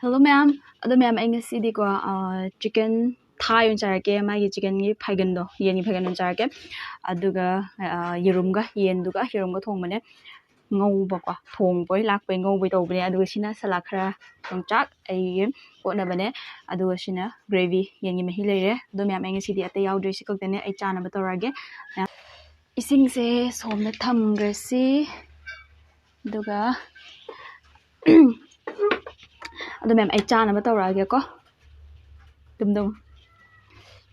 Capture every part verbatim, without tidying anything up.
Hello ꯃꯌꯥꯝ, ꯑꯗꯣ ꯃꯌꯥꯝ, ꯑꯩ ꯉꯁꯤꯗꯤꯀꯣ, ꯑꯥ, chicken thigh ꯑꯣꯏꯅ ꯆꯥꯔꯛꯀꯦ꯫ ꯃꯥꯒꯤ chickenꯒꯤ ꯐꯩꯒꯟꯗꯣ, ꯌꯦꯟꯒꯤ ꯐꯩꯒꯟ ꯑꯣꯏꯅ ꯆꯥꯔꯛꯀꯦ꯫ ꯑꯗꯨꯒ, ꯑꯥ, ꯌꯦꯔꯨꯝꯒ, ꯌꯦꯟꯗꯨꯒ ꯌꯦꯔꯨꯝꯒ ꯊꯣꯡꯕꯅꯦ꯫ ꯉꯧꯕꯀꯣ, ꯊꯣꯡꯕꯣꯏ ꯂꯥꯛꯄꯣꯏ ꯉꯧꯕꯣꯏ ꯇꯧꯕꯅꯦ꯫ ꯑꯗꯨꯒ ꯁꯤꯅ ꯁꯂꯥꯗ ꯈꯔ ꯌꯣꯡꯆꯥꯛ ꯑꯩꯒꯤ ꯀꯣꯠꯅꯕꯅꯦ꯫ ꯑꯗꯨꯒ ꯁꯤꯅ gravy, ꯌꯦꯟꯒꯤ ꯃꯍꯤ ꯂꯩꯔꯦ꯫ ꯑꯗꯣ ꯃꯌꯥꯝ, ꯑꯩ ꯉꯁꯤꯗꯤ ꯑꯇꯩ ꯌꯥꯎꯗ꯭ꯔꯦ, ꯁꯤ ꯈꯛꯇꯅꯦ꯫ ꯑꯩ ꯆꯥꯅꯕ ꯇꯧꯔꯛꯑꯒꯦ꯫ ꯏꯁꯤꯡꯁꯦ ꯁꯣꯝꯗ ꯊꯝꯈ꯭ꯔꯁꯤ꯫ ꯑꯗꯨꯒ ꯑꯗꯣ ꯃꯌꯥꯝ, ꯑꯩ ꯆꯥꯅꯕ ꯇꯧꯔꯛꯑꯒꯦꯀꯣ꯫ ꯗꯨꯝ ꯗꯨꯝ꯫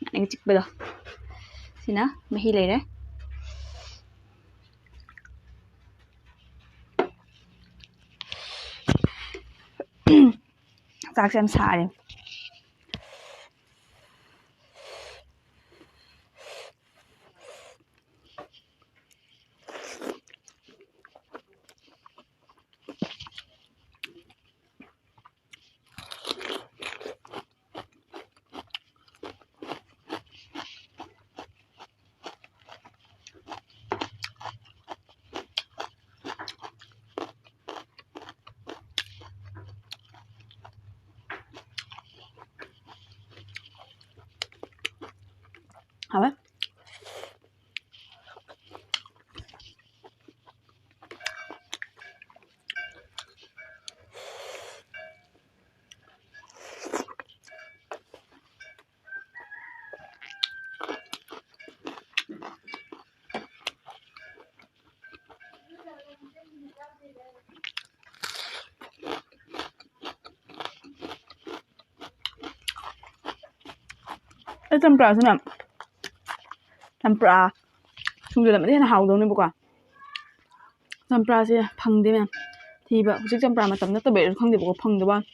ꯅꯥꯅꯤꯡ ꯆꯤꯛꯄꯗꯣ꯫ ꯁꯤꯅ ꯃꯍꯤ ꯂꯩꯔꯦ꯫ ꯆꯥꯛꯁꯦ ꯌꯥꯝ ꯁꯥꯔꯦ꯫ ꯍꯥꯎꯋꯦ꯫ ꯑꯩ ꯆꯝꯄ꯭ꯔꯥꯁꯤꯅ, ꯆꯝꯄ꯭ꯔꯥ ꯁꯤꯡꯖꯨꯗ ꯑꯃꯗꯤ ꯍꯦꯟꯅ ꯍꯥꯎꯗꯧꯅꯦꯕꯀꯣ꯫ ꯆꯝꯄ꯭ꯔꯥꯁꯦ ꯐꯪꯗꯦ ꯃꯌꯥꯝ꯫ ꯊꯤꯕ, ꯍꯧꯖꯤꯛ ꯆꯝꯄ꯭ꯔꯥ ꯃꯇꯝ ꯅꯠꯇꯕꯩꯔꯁꯨ ꯈꯪꯗꯦꯕꯀꯣ, ꯐꯪꯗꯕ ꯋꯥꯅꯤ꯫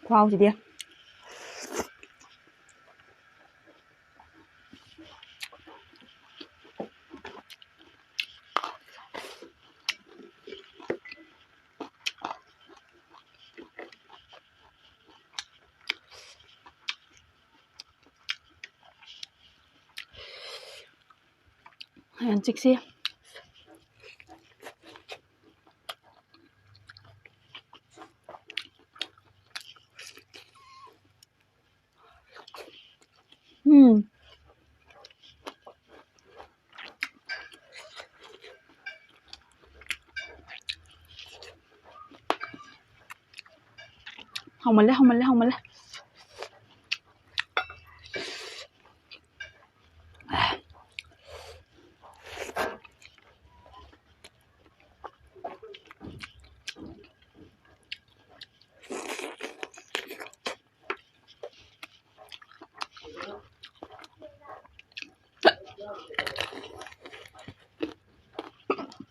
ꯈꯨꯍꯥꯎꯁꯤꯗꯤ꯫ ꯍꯌꯦꯡ ꯆꯤꯛꯁꯤ꯫ ꯎꯝ꯫ ꯍꯥꯎꯃꯜꯂꯦ, ꯍꯥꯎꯃꯜꯂꯦ, ꯍꯥꯎꯃꯜꯂꯦ꯫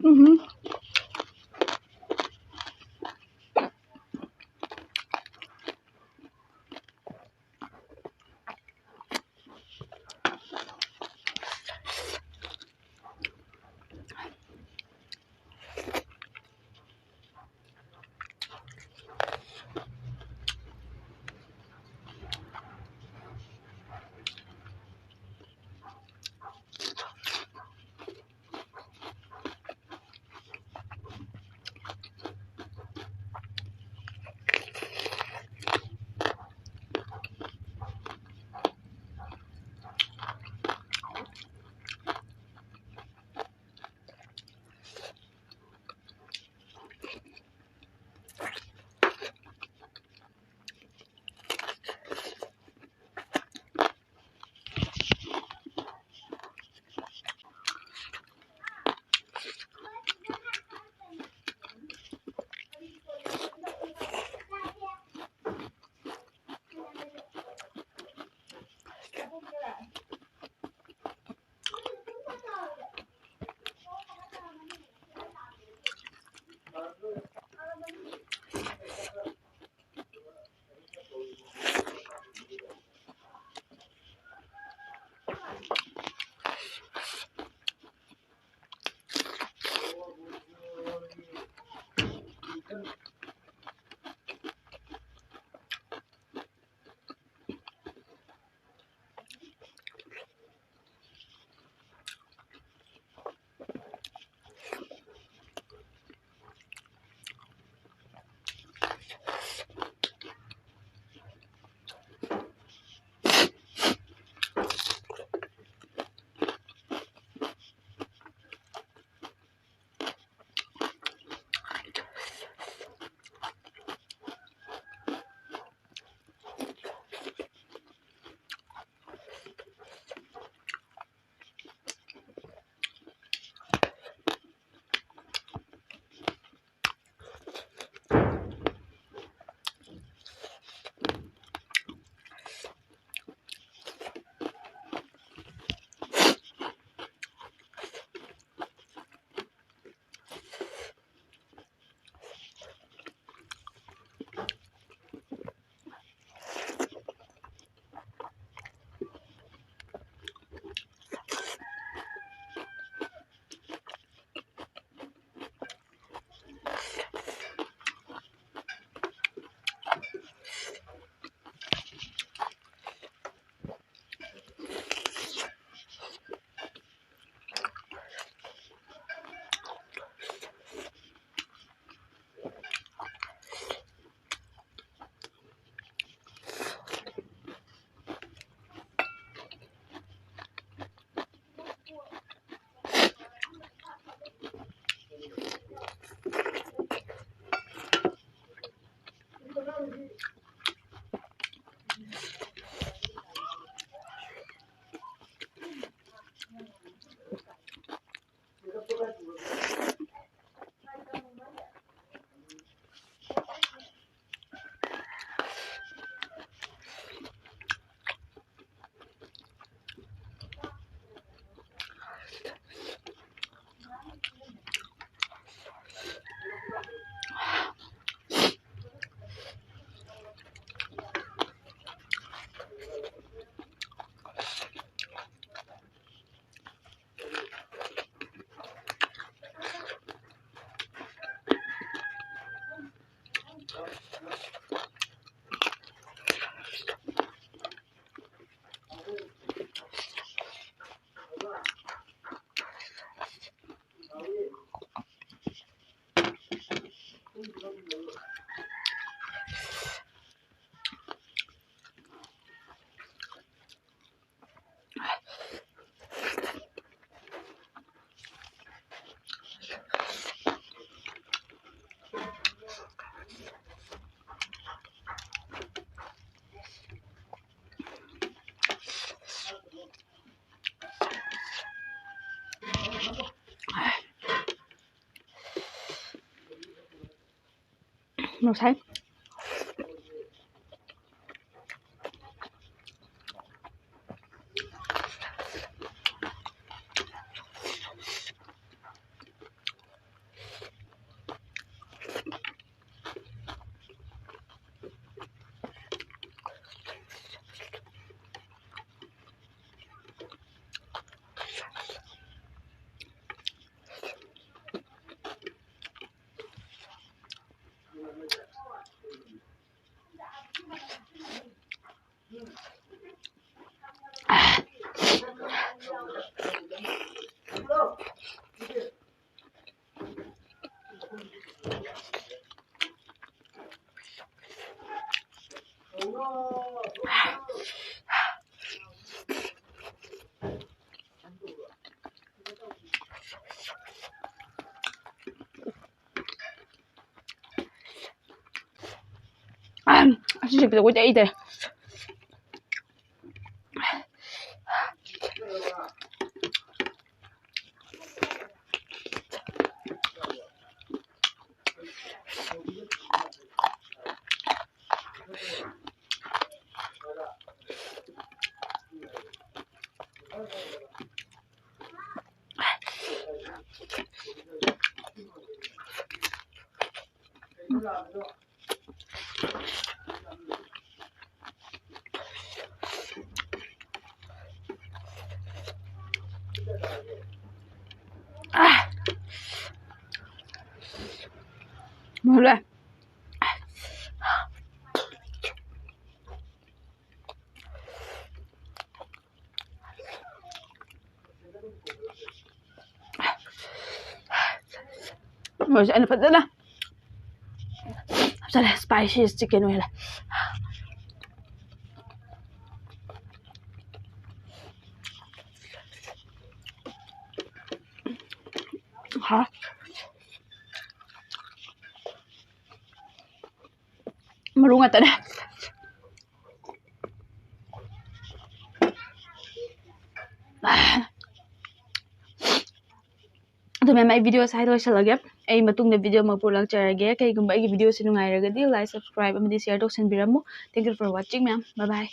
ꯎꯝꯍꯨꯝ꯫ ꯉꯁꯥꯏ꯫ ꯑꯁꯤꯁꯦ ꯄꯤꯔꯛꯑꯣ, ꯑꯩ ꯇꯧꯔꯦ꯫ ꯃꯨꯜꯂꯦ꯫ ꯃꯣꯏꯁꯦ ꯑꯩꯅ ꯐꯖꯅ ꯍꯥꯞꯆꯜꯂꯦ, spicy chicken ꯑꯣꯏꯍꯜꯂꯦ꯫ ꯍꯥ? ꯃꯔꯨ ꯉꯥꯛꯇꯅꯦ꯫ ꯑꯗꯨ ꯃꯌꯥꯝ, ꯑꯩ ꯚꯤꯗꯤꯑꯣꯁꯦ ꯍꯥꯏ ꯂꯣꯏꯁꯤꯜꯂꯒꯦ꯫ ꯑꯩ ꯃꯇꯨꯡꯗ ꯚꯤꯗꯤꯑꯣ ꯑꯃ ꯄꯨꯔꯛꯆꯔꯒꯦ꯫ ꯀꯩꯒꯨꯝꯕ ꯑꯩꯒꯤ ꯚꯤꯗꯤꯑꯣꯁꯤ ꯅꯨꯡꯉꯥꯏꯔꯒꯗꯤ like, subscribe ꯑꯃꯗꯤ share ꯇꯧꯁꯟꯕꯤꯔꯝꯃꯨ꯫ Thank you for watching, ꯃꯌꯥꯝ꯫ Bye bye.